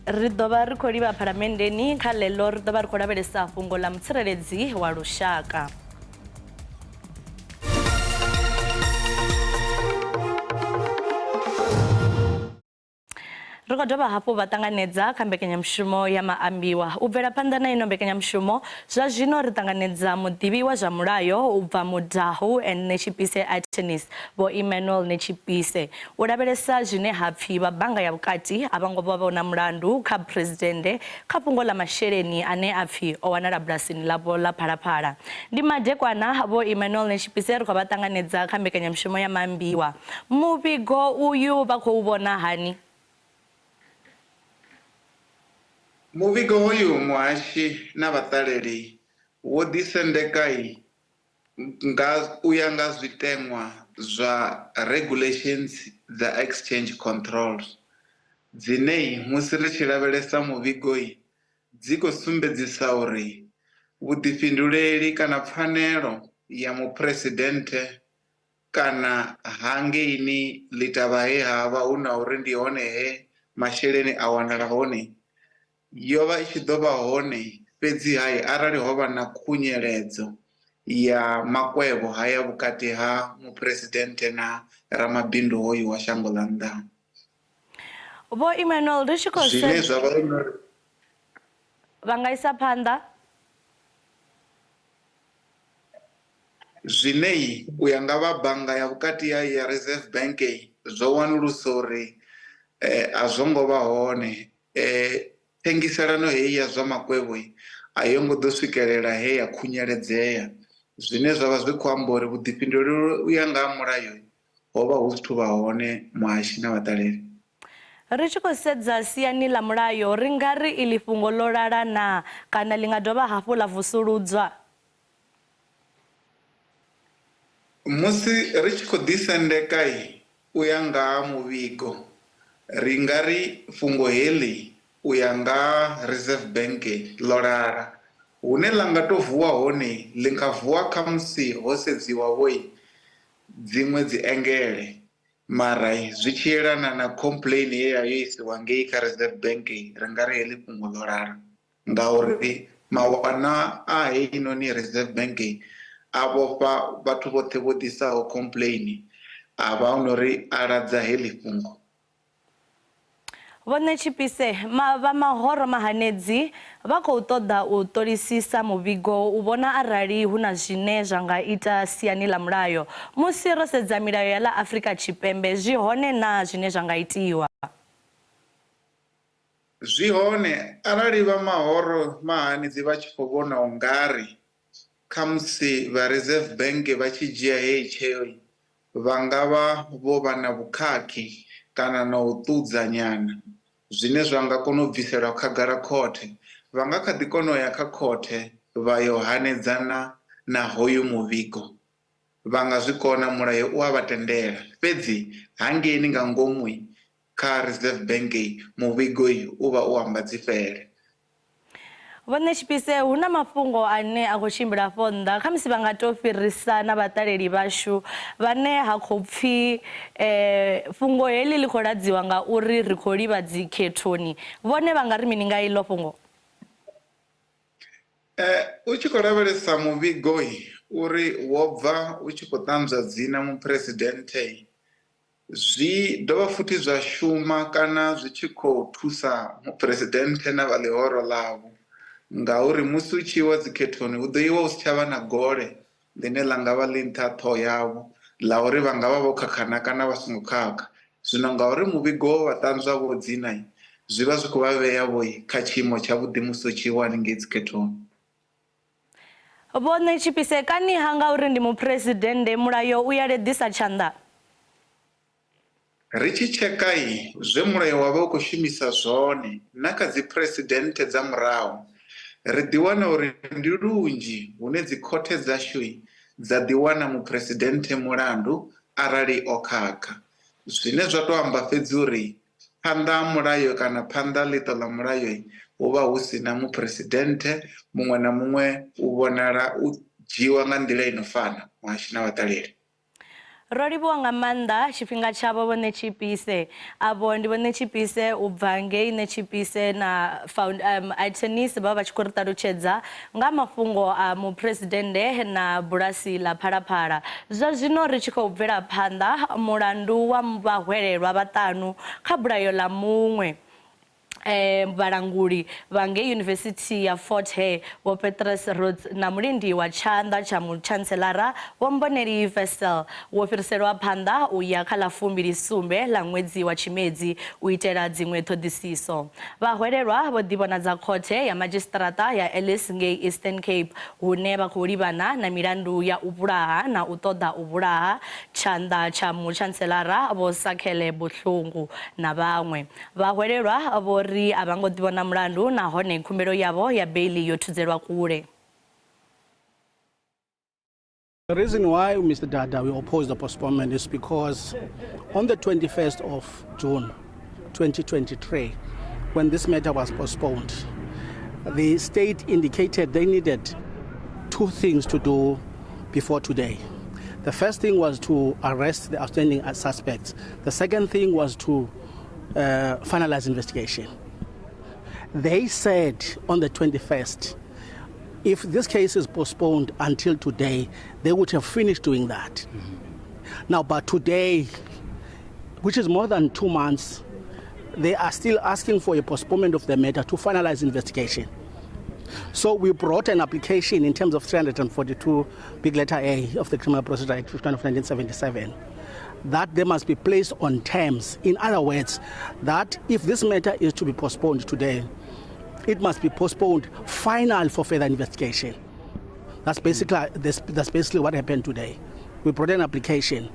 Ri ḓo vha ri khou livha Phalamenndeni, kha ḽeḽo ri ḓo vha ri khou lavhelesa fhungo ḽa mutsireledzi wa lushaka. Ri khou dovha hafhu vha ṱanganedza kha mbekanyamushumo ya maambiwa. U bvela phanḓa na ino mbekanyamushumo, zwa zwino ri ṱanganedza muḓivhi wa zwa mulayo u bva Mudau and Netshipise Attorneys, Vho Emmanuel Netshipise. U lavhelesa zwine ha pfi vha bannga ya vhukati a vha ngo vha vhona mulandu kha Phresidennde kha fhungo ḽa masheleni ane a pfi o wanala bulasini ḽavho ḽa Phalaphala. Ndi madekwana, Vho Emmanuel Netshipise ri khou vha ṱanganedza kha mbekanyamushumo ya maambiwa. Muvhigo uyu vha khou u vhona hani? Muvhigo hoyu muhashi na vhaṱaleli wo ḓisendekai nga u ya nga zwiteṅwa zwa Regulations dza Exchange Controls dzine musi ri tshi lavhelesa muvhigo dzi khou sumbedzisa uri vhuḓifhinduleli kana pfanelo ya Muphuresidennde kana hangeini Ḽitavha he ha vha hu na uri ndi hone he masheleni a wanala hone Yo vha i tshi ḓo vha hone fhedzi-ha arali ho vha na khunyeledzo ya makwevho haya vhukati ha Muphuresidennde na ramabindu hoyu wa shango ḽa nnḓa. Vho Emmanuel, ri tshi khou Zwine zwa vha uri. Vha nga isa phanḓa. Zwine u ya nga vha bannga ya vhukati ya ya Reserve Bank zwo wanulusa uri a zwo ngo vha hone. Thengiselano heyi ya zwa makwevho a yo ngo ḓo swikelela he ya khunyeledzea, zwine zwa vha zwi khou amba uri vhuḓifhinduleli u ya nga ha mulayo ho vha hu si thu vha hone muhashi na vhaṱaleli. Ri tshi khou sedza siani ḽa mulayo, ri nga ri iḽi fhungo ḽo lala naa kana ḽi nga dovha hafhu ḽa vusuludzwa? Musi ri tshi khou ḓisendeka u ya nga ha muvhigo, ri nga ri fhungo heḽi u ya nga ha Reserve Bank ḽo lala. Hune ḽa nga tou vuwa hone ḽi nga vuwa khamusi ho sedziwa vho dziṅwe dzi engele, mara zwi tshi yelana na complain ye ya yo isiwa ngei kha Reserve Bank ri nga ri heḽi fhungo ḽo lala. Ngauri mawanwa a heinoni Reserve Bank a vhofha vhathu vhoṱhe vho ḓisaho complain, a vha o no ri a ladza heḽi fhungo. Vho Ṋetshipise, ma, vha mahoro mahanedzi vha khou ṱoḓa u ṱolisisa muvhigo u vhona arali hu na zwine zwa nga ita siani ḽa mulayo. Musi ro sedza milayo ya ḽa Afrika Tshipembe, zwi hone naa zwine zwa nga itiwa? Zwi hone, arali vha mahoro mahanedzi vha tshi khou vhona u nga ri khamusi vha Reserve Bank vha tshi dzhia heyi tsheo vha nga vha vho vha na vhukhakhi kana na u ṱudza nyana zwine zwa nga kona u bviselwa khagala khothe, vha nga kha ḓi kona u ya kha khothe vha yo hanedzana na hoyu muvhigo. Vha nga zwi kona, mulayo u a vha tendela. Fhedzi hangeini nga ngomu Kha Reserve Bank muvhigo u vha u amba dzifhele. Vho Ṋetshipise, hu na mafhungo ane a khou tshimbila afho nnḓa, khamusi vha nga tou fhirisa na vhaṱaleli vhashu vhane ha khou pfi fhungo heḽi ḽi khou ladziwa ngauri ri khou livha dzikhethoni. Vhone vha nga ri mini nga iḽo fhungo? U tshi khou lavhelesa muvhigo uri wo bva u tshi khou ṱanzwa dzina muphuresidennde, Zwi dovha futhi zwa shuma kana zwi tshi khou thusa muphuresidennde na vha ḽihoro ḽavho ngauri musi hu tshi iwa dzikhethoni hu ḓo iwa hu si tsha vha na gole ḽine ḽa nga vha ḽi nṱha ha ṱhoho yavho ḽa uri vha nga vha vho khakha na kana vha songo khakha. Zwino ngauri muvhigo wo vha ṱanzwa vho dzina zwi vha zwi khou vha vhea vho kha tshiimo tshavhuḓi musi hu tshi iwa haningei dzikhethoni. Vho Ṋetshipise, Kani-ha ngauri ndi muphuresidennde, mulayo u ya leḓisa tshanḓa? Ri tshi tsheka zwe mulayo wa vha u khou shumisa zwone na kha dziphuresidennde dza murahu, ri ḓi wana uri ndi lunzhi hune dzikhothe dzashu dza ḓi wana muphuresidennde mulandu arali o khakha. Zwine zwa tou amba fhedzi uri phanḓa ha mulayo kana phanḓa ha ḽiṱo ḽa mulayo hu Hu vha hu si na muphuresidennde, muṅwe na muṅwe u vhonala u dzhiiwa nga nḓila i no fana, muhashi na vhaṱaleli. Ro livhuwa nga maanḓa tshifhinga tshavho Vho Ṋetshipise. Avho ndi Vho Ṋetshipise u bva ngei Ṋetshipise na found, um, attorneys vha vha tshi khou ri ṱalutshedza nga mafhungo a muphuresidennde na bulasi ḽa Phalaphala. Zwa zwino ri tshi khou bvela phanḓa mulandu wa vhahwelelwa vhaṱanu kha bulayo ḽa muṅwe Vhalanguli vha ngei Yunivesithi ya Fort Hare Vho Petrus Roets na mulindi wa tshanḓa tsha mutshantselara Vho Mboneli Wessel wo fhiriselwa phanḓa u ya kha ḽa 27 ḽa ṅwedzi wa Tshimedzi u itela dziṅwe ṱhoḓisiso. Vhahwelelwa vho ḓivhonadza khothe ya madzhisiṱiraṱa ya Ellis ngei Eastern Cape hune vha khou livhana na milandu ya u vhulaha na u ṱoḓa u vhulaha tshanḓa tsha mutshantselara Vho Sakhele Buhlungu na vhaṅwe. Vhahwelelwa vho ri a vha ngo ḓivhona mulandu nahone khumbelo yavho ya beiḽi yo thudzelwa kule. The reason why, Mr. Dada, we oppose the postponement is because on the 21st of June 2023, when this matter was postponed, the state indicated they needed two things to do before today. The first thing was to arrest the outstanding suspects. The second thing was to finalize investigation. They said on the 21st, if this case is postponed until today, they would have finished doing that. Now, but today, which is more than 2 months, they are still asking for a postponement of the matter to finalize investigation. So we brought an application in terms of 342 big letter A of the Criminal Procedure Act 51 of 1977, that they must be placed on terms. In other words, that if this matter is to be postponed today, it must be postponed final for further investigation. That's basically what happened today. We brought an application,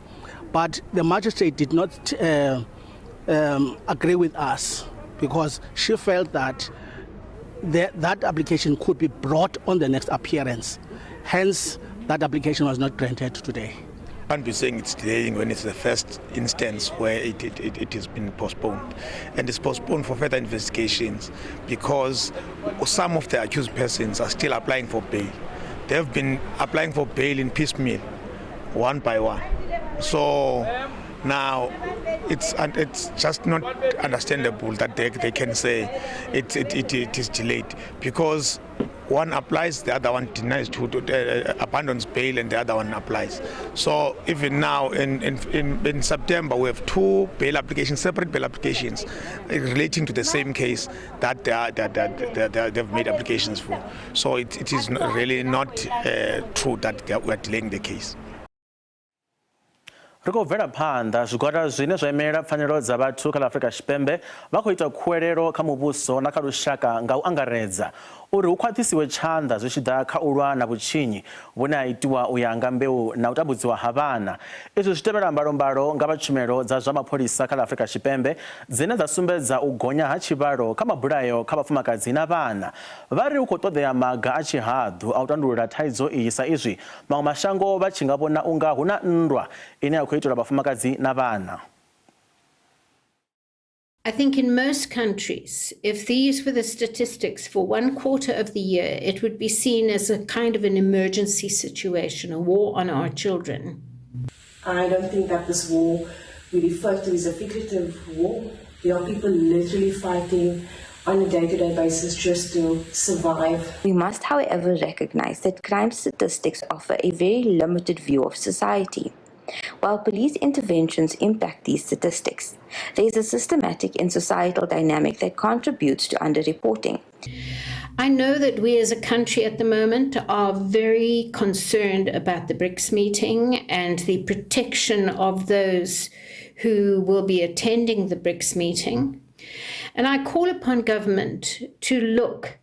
but the magistrate did not agree with us because she felt that that application could be brought on the next appearance. Hence, that application was not granted today. Can't be saying it's delaying when it's the first instance where it has been postponed. And it's postponed for further investigations because some of the accused persons are still applying for bail. They've been applying for bail in piecemeal, one by one. So now it's just not understandable that they can say it is delayed, because one applies, the other one denies to abandons bail, and the other one applies. So even now in September we have two bail applications, separate bail applications relating to the same case that they've made applications for. So it is really not true that we are delaying the case. Ri khou bvela phanḓa zwigwada zwine zwa imelela pfanelo dza vhathu kha ḽa Afrika Tshipembe vha khou ita khuwelelo kha muvhuso na kha lushaka nga u angaredza uri hu khwaṱhisiwe tshanḓa zwi tshi ḓa kha u lwa na vhutshinyi vhune ha itiwa u ya nga mbeu na u tambudziwa ha vhana. Izwi zwi tevhela mbalombalo nga vha tshumelo dza zwa mapholisa kha ḽa Afrika Tshipembe dzine dza sumbedza u gonya ha tshivhalo kha mabulayo kha vhafumakadzi na vhana. Vha ri hu khou ṱoḓea maga a tshihaḓu a u tandulula thaidzo iyi sa izwi maṅwe mashango vha tshi nga vhona u nga hu na nndwa ine ya khou itelwa vhafumakadzi na vhana. I think in most countries, if these were the statistics for 1/4 of the year, it would be seen as a kind of an emergency situation, a war on our children. I don't think that this war we refer to is a figurative war. There are people literally fighting on a day-to-day basis just to survive. We must, however, recognize that crime statistics offer a very limited view of society. While police interventions impact these statistics, there is a systematic and societal dynamic that contributes to underreporting. I know that we as a country at the moment are very concerned about the BRICS meeting and the protection of those who will be attending the BRICS meeting. And I call upon government to look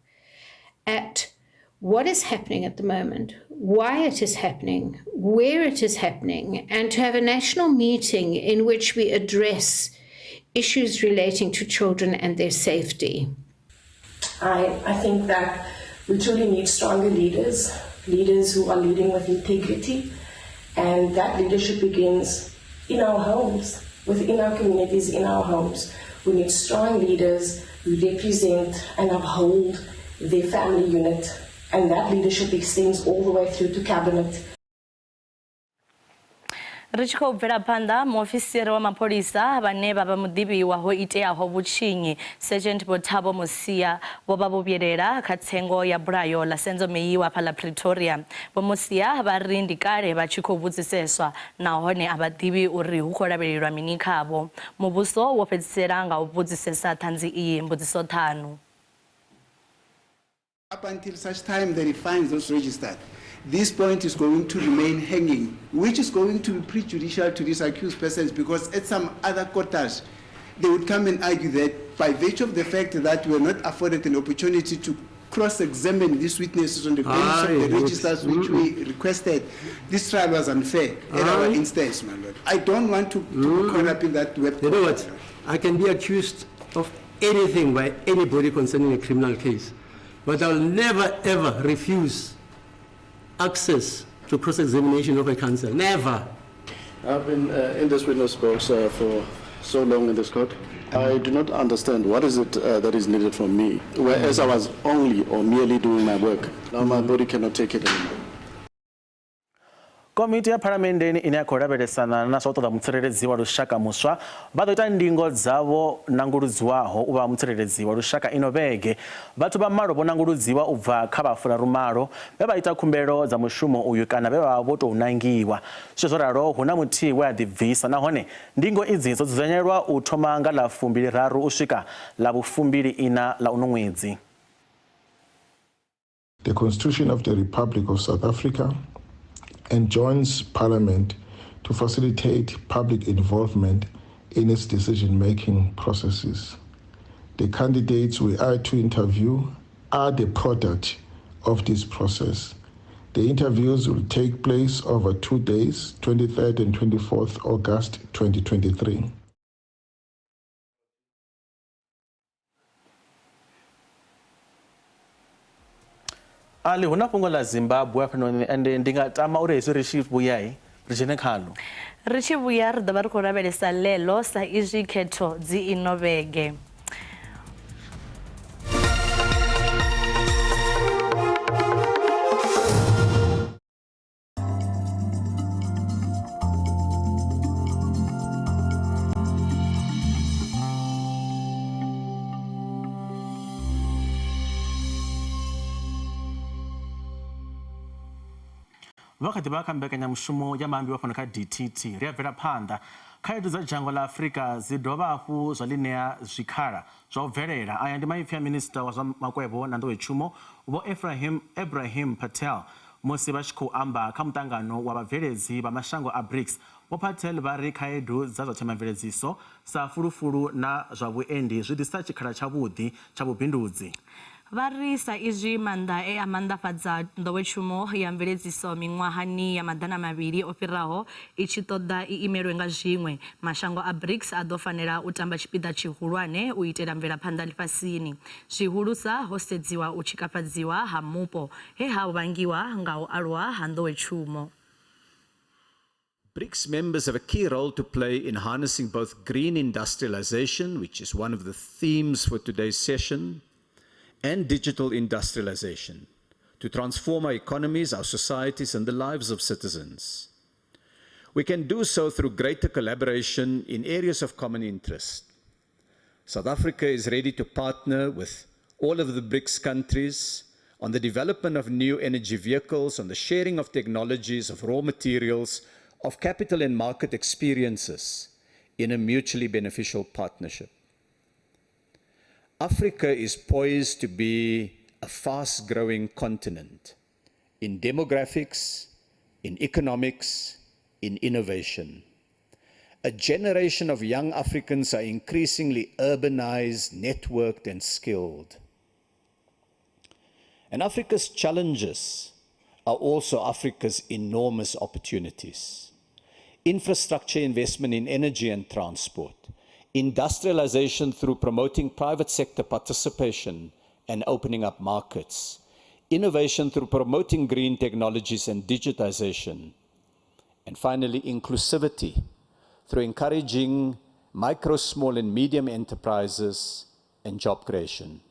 at what is happening at the moment, why it is happening, where it is happening, and to have a national meeting in which we address issues relating to children and their safety. I think that we truly need stronger leaders, leaders who are leading with integrity, and that leadership begins in our homes. within our communities, in our homes. We need strong leaders who represent and uphold their family unit, and that leadership extends all the way through to cabinet. Ri tshi khou bvela phanḓa, muofisiri wa mapholisa vhane vha vha muḓivhi wa ho iteaho vhutshinyi, Sergeant Vho Thabo Mosia, vho vha vho vhuyelela kha tsengo ya bulayo ḽa Senzo Meyiwa fhaḽa Pretoria. Vho Mosia vha ri ndi kale vha tshi khou vhudziseswa nahone a vha ḓivhi uri hu khou lavhelelwa mini khavho. Muvhuso wo fhedzisela nga u vhudzisesa ṱhanzi iyi mbudziso ṱhanu. Up until such time that he finds those registered, this point is going to remain hanging, which is going to be prejudicial to these accused persons, because at some other quarters, they would come and argue that by virtue of the fact that we were not afforded an opportunity to cross-examine these witnesses on the basis of the registers which we requested, this trial was unfair at our instance, my lord. I don't want to be caught up in that web. You know what? I can be accused of anything by anybody concerning a criminal case, but I'll never, ever refuse access to cross-examination of a counsel. Never. I've been in this witness box for so long in this court. I do not understand what is it that is needed from me, whereas I was only or merely doing my work. Now my body cannot take it anymore. Komiti ya Phalamenndeni ine ya khou lavhelesana na zwa u ṱoḓa mutsireledzi wa lushaka muswa vha ḓo ita ndingo dzavho nanguludziwaho u vha mutsireledzi wa lushaka ino vhege. Vhathu vha malo vho nanguludziwa u bva kha vha furarumalo vhe vha ita khumbelo dza mushumo uyu kana vhe vha vha vho tou nangiwa. Zwi zwo ralo, hu na muthihi we a ḓibvisa nahone ndingo idzi dzo dzudzanyelwa u thoma nga ḽa 23 u swika ḽa 24 ḽa uno ṅwedzi. The Constitution of the Republic of South Africa enjoins Parliament to facilitate public involvement in its decision-making processes. The candidates we are to interview are the product of this process. The interviews will take place over 2 days, 23rd and 24th August 2023. Ali hu na fhungo ḽa Zimbabwe hafhanoni ende ndi nga tama uri hezwi ri tshi vhuya ri dzhene khalo. Ri tshi vhuya ri ḓo vha ri khou lavhelesa ḽeḽo sa izwi khetho dzi ino vhege. Vha kha ḓi vha kha mbekanyamushumo ya maambiwa fhano kha DTT. Ri a bvela phanḓa. Khaedu dza dzhango ḽa Afrika dzi dovha hafhu zwa ḽi ṋea zwikhala zwa u bvelela. Aya ndi maipfi a Minisiṱa wa zwa Makwevho na Nḓowetshumo Vho Ebrahim Patel musi vha tshi khou amba kha muṱangano wa vhabveledzi vha mashango a BRICS. Vho Patel vha ri khaedu dza zwa themamveledziso sa fulufulu na zwa vhuendi zwi ḓisa tshikhala tshavhuḓi tsha vhubindudzi. Vha ri sa izwi maanḓa e a maanḓafhadza nḓowetshumo ya mveledziso miṅwahani ya 200 o fhiraho i tshi ṱoḓa i imelwe nga zwiṅwe, mashango a BRICS a ḓo fanela u tamba tshipiḓa tshihulwane u itela mvelaphanḓa ḽifhasini, zwihulusa ho sedziwa u tshikafhadziwa ha mupo he ha vhangiwa nga u aluwa ha nḓowetshumo. BRICS members have a key role to play in harnessing both green industrialization, which is one of the themes for today's session, and digital industrialization to transform our economies, our societies, and the lives of citizens. We can do so through greater collaboration in areas of common interest. South Africa is ready to partner with all of the BRICS countries on the development of new energy vehicles, on the sharing of technologies, of raw materials, of capital and market experiences in a mutually beneficial partnership. Africa is poised to be a fast-growing continent in demographics, in economics, in innovation. A generation of young Africans are increasingly urbanized, networked, and skilled. And Africa's challenges are also Africa's enormous opportunities. Infrastructure investment in energy and transport, industrialization through promoting private sector participation and opening up markets, innovation through promoting green technologies and digitization, and finally, inclusivity through encouraging micro, small and medium enterprises and job creation.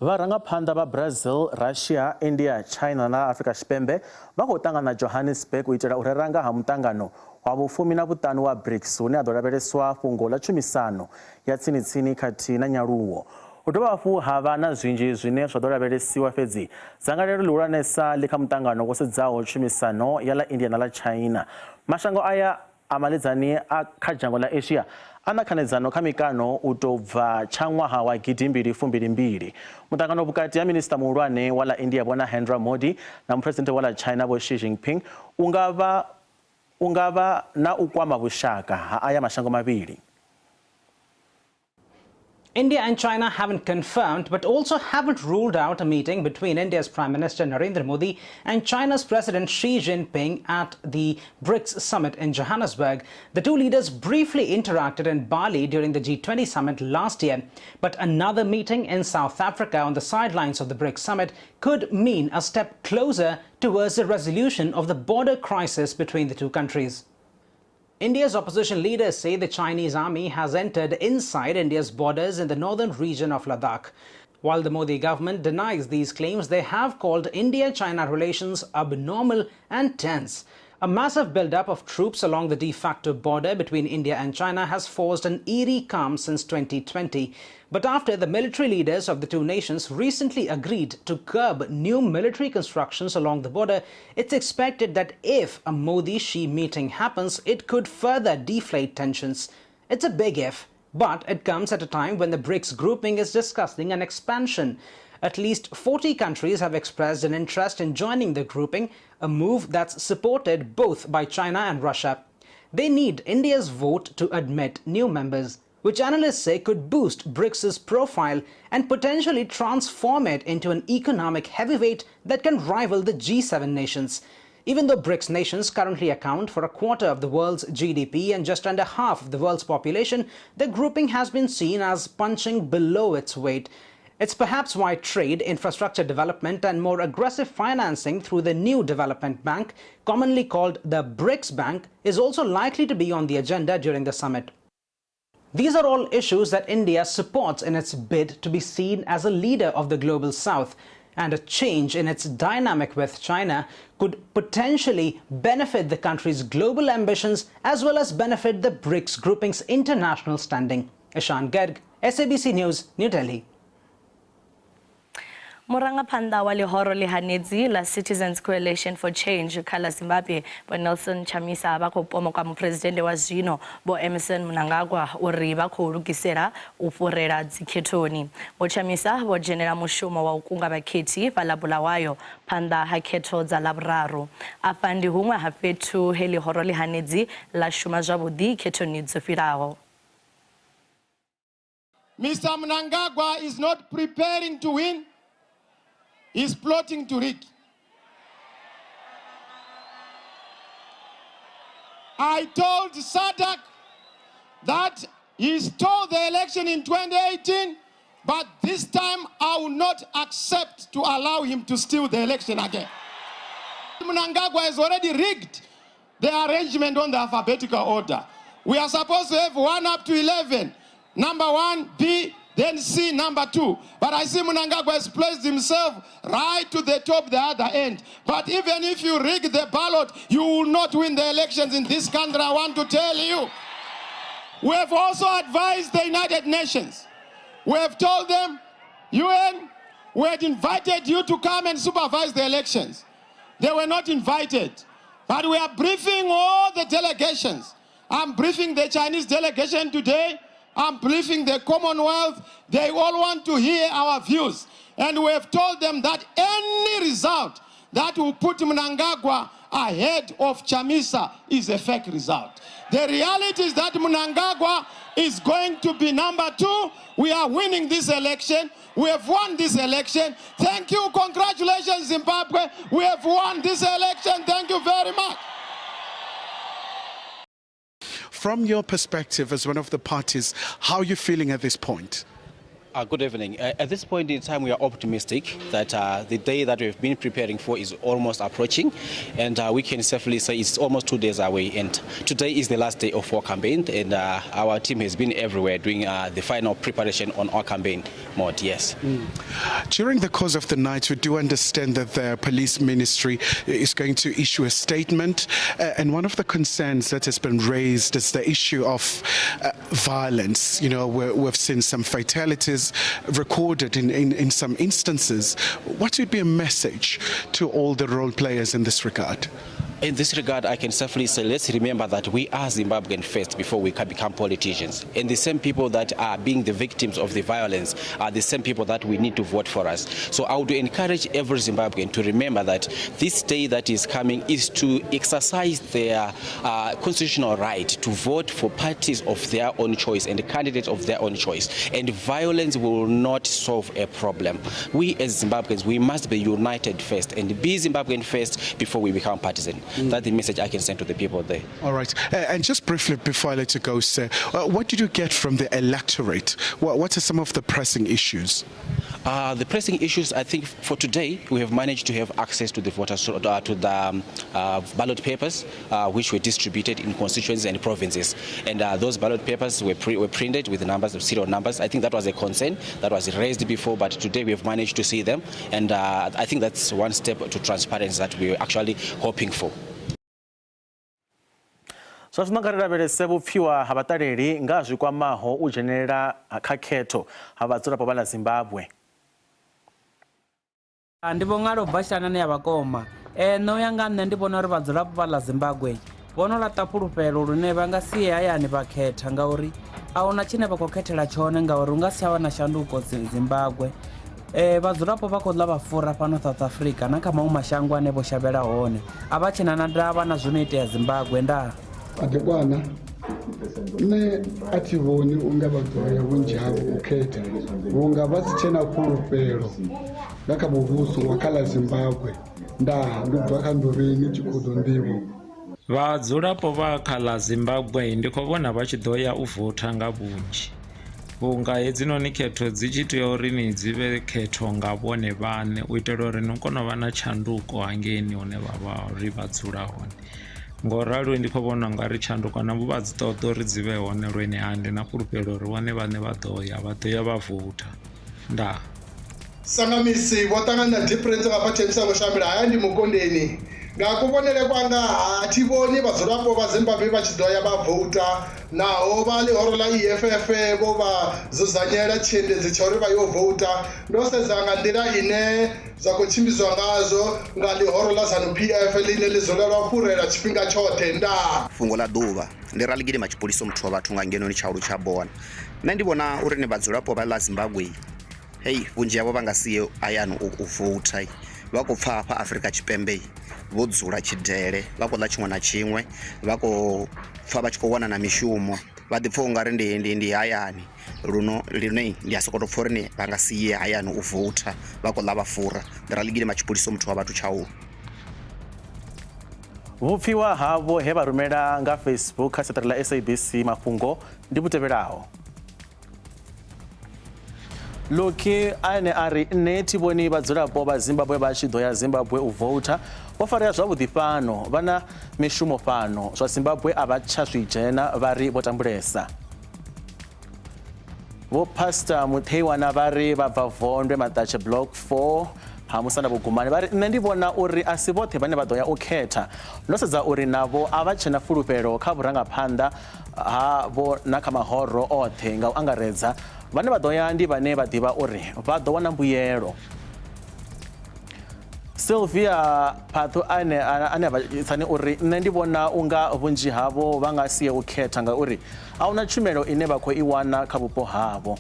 Vharangaphanḓa vha Brazil, Russia, India, China na Afrika Tshipembe vha khou ṱangana Johannesburg u itela u rera nga ha muṱangano wa vhufumi na vhuṱanu wa BRICS hune ha ḓo lavheleswa fhungo ḽa tshumisano ya tsini-tsini khathihi na nyaluwo. Hu dovha hafhu ha vha na zwinzhi zwine zwa ḓo lavhelesiwa fhedzi dzangalelo ḽihulwanesa ḽi kha muṱangano wo sedzaho tshumisano ya ḽa India na ḽa China. Mashango aya a maḽedzani a kha dzhango ḽa Asia a na khanedzano kha mikano u tou bva tsha ṅwaha wa gidimbili fumbili mbili. Muṱangano vhukati ha Minisiṱa Muhulwane wa ḽa India Vho Narendra Modi na Muphuresidennde wa ḽa China Vho Xi Jinping u nga vha u nga vha na u kwama vhushaka ha aya mashango mavhili. India and China haven't confirmed but also haven't ruled out a meeting between India's Prime Minister Narendra Modi and China's President Xi Jinping at the BRICS summit in Johannesburg. The two leaders briefly interacted in Bali during the G20 summit last year, but another meeting in South Africa on the sidelines of the BRICS summit could mean a step closer towards the resolution of the border crisis between the two countries. India's opposition leaders say the Chinese army has entered inside India's borders in the northern region of Ladakh. While the Modi government denies these claims, they have called India-China relations abnormal and tense. A massive buildup of troops along the de facto border between India and China has forced an eerie calm since 2020. But after the military leaders of the two nations recently agreed to curb new military constructions along the border, it's expected that if a Modi-Xi meeting happens, it could further deflate tensions. It's a big if, but it comes at a time when the BRICS grouping is discussing an expansion. At least 40 countries have expressed an interest in joining the grouping, a move that's supported both by China and Russia. They need India's vote to admit new members, which analysts say could boost BRICS' profile and potentially transform it into an economic heavyweight that can rival the G7 nations. Even though BRICS nations currently account for a quarter of the world's GDP and just under half of the world's population, the grouping has been seen as punching below its weight. It's perhaps why trade, infrastructure development and more aggressive financing through the new development bank, commonly called the BRICS Bank, is also likely to be on the agenda during the summit. These are all issues that India supports in its bid to be seen as a leader of the global south, and a change in its dynamic with China could potentially benefit the country's global ambitions as well as benefit the BRICS grouping's international standing. Ishan Garg, SABC News, New Delhi. Murangaphanḓa wa ḽihoro ḽihanedzi ḽa Citizens Coalition for Change kha ḽa Zimbabwe Vho Nelson Chamisa vha khou pomoka muphuresidennde wa zwino Vho Emmerson Mnangagwa uri vha khou lugisela u fhurela dzikhethoni. Vho Chamisa vho dzhenela mushumo wa u kunga vhakhethi fhaḽa Bulawayo phanḓa ha khetho dza Ḽavhuraru. Afha ndi huṅwe ha fhethu he ḽihoro ḽihanedzi ḽa shuma zwavhuḓi khethoni dzo fhiraho. Mr. Mnangagwa is not preparing to win. He's plotting to rig. I told SADC that he stole the election in 2018, but this time I will not accept to allow him to steal the election again. Mnangagwa has already rigged the arrangement on the alphabetical order. We are supposed to have 1 up to 11. Number 1, B, then C, number 2. But I see Mnangagwa has placed himself right to the top, the other end. But even if you rig the ballot, you will not win the elections in this country, I want to tell you. We have also advised the United Nations. We have told them, UN, we had invited you to come and supervise the elections. They were not invited. But we are briefing all the delegations. I'm briefing the Chinese delegation today. I'm briefing the Commonwealth. They all want to hear our views. And we have told them that any result that will put Mnangagwa ahead of Chamisa is a fake result. The reality is that Mnangagwa is going to be number 2. We are winning this election. We have won this election. Thank you. Congratulations, Zimbabwe. We have won this election. Thank you very much. From your perspective as one of the parties, how are you feeling at this point? Good evening. At this point in time, we are optimistic that the day that we've been preparing for is almost approaching, and we can safely say it's almost 2 days away. And today is the last day of our campaign, and our team has been everywhere doing the final preparation on our campaign mode. Yes. During the course of the night, we do understand that the police ministry is going to issue a statement, and one of the concerns that has been raised is the issue of violence. We've seen some fatalities recorded in some instances. What would be a message to all the role players in this regard? In this regard, I can safely say, let's remember that we are Zimbabwean first before we can become politicians. And the same people that are being the victims of the violence are the same people that we need to vote for us. So I would encourage every Zimbabwean to remember that this day that is coming is to exercise their constitutional right to vote for parties of their own choice and candidates of their own choice. And violence will not solve a problem. We as Zimbabweans, we must be united first and be Zimbabwean first before we become partisan. That's the message I can send to the people there. All right. And just briefly before I let you go, sir, what did you get from the electorate? What are some of the pressing issues? The pressing issues, I think, for today, we have managed to have access to the voters, to the ballot papers, which were distributed in constituencies and provinces. And those ballot papers were printed with the numbers, of serial numbers. I think that was a concern that was raised before, but today we have managed to see them. And I think that's one step to transparency that we were actually hoping for. Zwa zwino nga ri lavhelese vhupfiwa ha vhaṱaleli nga zwi kwamaho u dzhenelela kha khetho ha vhadzulapo vha ḽa Zimbabwe. Ndi vho ṅala u bva tshanani ya vhakoma. Nṋe u ya nga nṋe ndi vhona uri vhadzulapo vha ḽa Zimbabwe vho no laṱa fhulufhelo lune vha nga si ye hayani vha khetha, ngauri a huna tshine vha khou khethela tshone, ngauri hu nga si tsha vha na shanduko Zimbabwe. Vhadzulapo vha khou ḽa vha fura fhano South Africa na kha maṅwe mashango ane vho shavhela hone, a vha tshena na ndavha na zwino itea Zimbabwe. Ndaa. Madekwana, nṋe a thi vhoni unga vha ḓo ya vhunzhi havho u khetha, vhunga vha si tshena fhulufhelo nga kha muvhuso wa kha ḽa Zimbabwe. Ndaa, ndi bva kha Ndovheni Tshikhudo Nḓivho. Vhadzulapo vha kha ḽa Zimbabwe ndi khou vhona vha tshi ḓo ya u votha nga vhunzhi, vhunga hedzinoni khetho dzi tshi tea uri ni dzi vhe khetho nga vhone vhaṋe u itela uri ni kone u vha na tshanduko hangeini hune vha vha uri vha dzula hone. Ngoralo ndi khou vhona ungari tshanduko navho vha dzi ṱoḓa uri dzi vhe hone lwene a ndi na fhulufhelo uri vhone vhaṋe vha ḓo ya vha vouta. Ndaa. Sangamisi vho ṱangana na difference nga Thembisa Vho Shambila haya ndi Mukondeni. Nga kuvhonele kwanga a thi vhoni vhadzulapo vha Zimbabwe vha tshi ḓo ya vha vouta, naho vha ḽihoro ḽa EFF vho vha dzudzanyela tshiendedzi tsha uri vha yo vouta. Ndo sedza nga nḓila ine zwa khou tshimbidzwa ngazwo nga ḽihoro ḽa ZANU PF ḽine ḽi dzulela u fhurela tshifhinga tshoṱhe. Ndaa. Fhungo ḽa ḓuvha ndi ra ḽi gidima tshipoliso muthu wa vhathu nga ngenoni tshaulu tsha bona. Nṋe ndi vhona uri ni vhadzulapo vha ḽa Zimbabwe, hei vhunzhi havho vha nga si ye hayani u vouta. Vha khou pfha hafha Afrika Tshipembe vho dzula tshidele, vha khou ḽa tshiṅwe na tshiṅwe, vha khou pfha vha tshi khou wana na mishumo, vha ḓi pfha ungari ndi hayani. Luno lune ndi a sokou tou pfha uri ni vha nga si ye hayani u vouta, vha khou ḽa vha fura. Ndi ra ḽi gidima tshipoliso muthu wa vhathu tshaulu. Vhupfiwa havho he vha rumela nga Facebook kha siaṱari ḽa SABC mafhungo ndi vhu tevhelaho. Lucky ane a ri nṋe thi vhoni vhadzulapo vha Zimbabwe vha tshi ḓo ya Zimbabwe u vouta, vho farea zwavhuḓi fhano, vha na mishumo fhano, zwa Zimbabwe a vha tsha zwi dzhena, vha ri vho tambulesa. Vho Pastor Mutheiwana vha ri vha bva Vondwe Maṱatshe Block 4 ha Musanda Vhugumani, vha ri nṋe ndi vhona uri a si vhoṱhe vhane vha ḓo ya u khetha, ndo sedza uri navho a vha tshena fulufhelo kha vhurangaphanḓa havho na kha mahoro oṱhe nga u angaredza. Vhane vha ḓo ya ndi vhane vha ḓivha uri vha ḓo wana mbuyelo. Sylvia Phathu ane a vha tsani uri nṋe ndi vhona unga vhunzhi havho vha nga si ye u khetha ngauri a huna tshumelo ine vha khou i wana kha vhupo havho.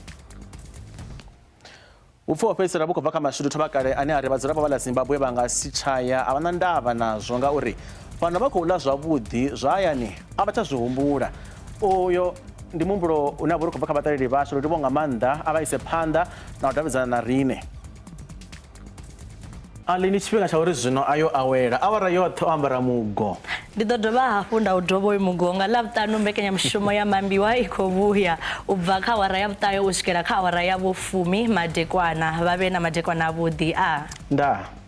Vhupfi ho fhedzisela vhu khou bva kha Mashudu Thovhakale ane a ri vhadzulapo vha ḽa Zimbabwe vha nga si tshaya, a vha na ndavha nazwo ngauri fhano vha khou ḽa zwavhuḓi, zwa hayani a vha tsha zwi humbula. Uyo ndi muhumbulo une wa vha uri khou bva kha vhaṱaleli vhashu, ro livhuwa nga maanḓa, a vha ise phanḓa na u davhidzana na riṋe. A lini tshifhinga tsha uri zwino a yo awela awara yoṱhe o ambara mugo. Ndi ḓo dovha hafhu nda u dovha uyu mugonga nga Ḽavhuṱanu mbekanyamushumo ya Mambiwa i khou vhuya u bva kha awara ya vhuṱahe u swikela kha awara ya vhufumi madekwana. Vha vhe na madekwana avhuḓi a. Ndaa.